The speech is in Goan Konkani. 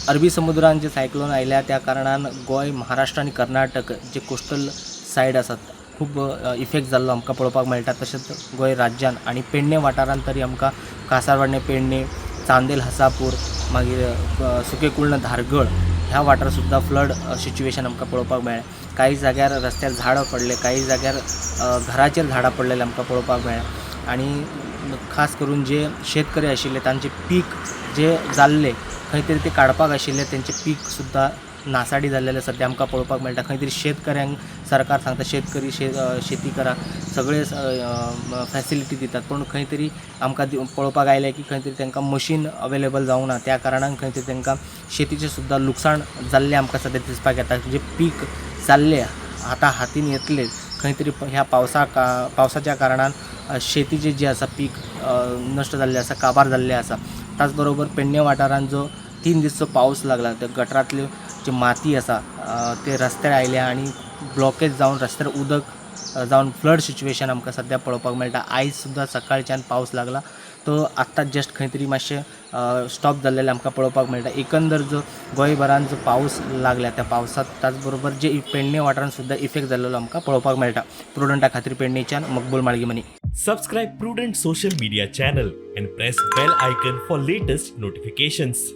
अरबी समुद्रान जे सायक्लोन आयल्या त्या कारणान गोंय, महाराष्ट्र आनी कर्नाटक जे कोस्टल सायड आसात खूब इफेक्ट जाल्लो आमकां पळोवपाक मेळटा. तशेंच गोंय राज्यान आनी पेडणे वाठारांत तरी आमकां कासारवाडणे, पेडणे, चांदेल, हसापूर, मागीर सुकेकुर्ण, धारगळ ह्या वाठारांत सुद्दां फ्लड सिच्युएशन आमकां पळोवपाक मेळ्ळें. काही जाग्यार रस्त्यार झाडां पडले, काही जाग्यार घराचेर झाडां पडलेले आमकां पळोवपाक मेळ्ळें. आनी खास करून जे शेतकरी आशिल्ले तांचे पीक जे जाल्ले खंय तरी ते काडपाक आशिल्ले तेंचे पीक सुद्दां नासाडी जाल्लेले सद्या आमकां पळोवपाक मेळटा. खंय तरी शेतकऱ्यांक सरकार सांगता शेतकरी शेती करा, सगळे फॅसिलिटी दितात, पूण खंय तरी आमकां पळोवपाक आयलें की खंय तरी तांकां मशीन अवेलेबल जावंक ना, त्या कारणान खंय तरी तांकां शेतीचें सुद्दां लुकसाण जाल्लें आमकां सद्या दिसपाक येता. जे पीक जाल्लें आतां हातीन येतलें, खंय तरी ह्या पावसाच्या कारणान शेतीचें जें आसा पीक नश्ट जाल्लें आसा, काबार जाल्लें आसा. त्याच बरोबर पेडणे वाठारांत जो 3 दीस जो पावस लागला त्या गटरांतल्यो जी माती आसा ते रस्त्यार आयल्या आनी ब्लॉकेज जावन रस्त्यार उदक जावन फ्लड सिच्युएशन आमकां सद्या पळोवपाक मेळटा. आयज सुद्दां सकाळच्यान पावस लागला तो आत्तां जस्ट खंय तरी मातशें स्टॉप जाल्लेलें आमकां पळोवपाक मेळटा. एकंदर जो गोंयभरान जो पावस लागला त्या पावसांत त्याच बरोबर जे पेडणे वाठारांत सुद्दां इफेक्ट जाल्लेलो आमकां पळोवपाक मेळटा. प्रुडंटा खातीर पेडणेच्यान मकबूल माळगीमनी. Subscribe Prudent Social Media channel and press bell icon for latest notifications.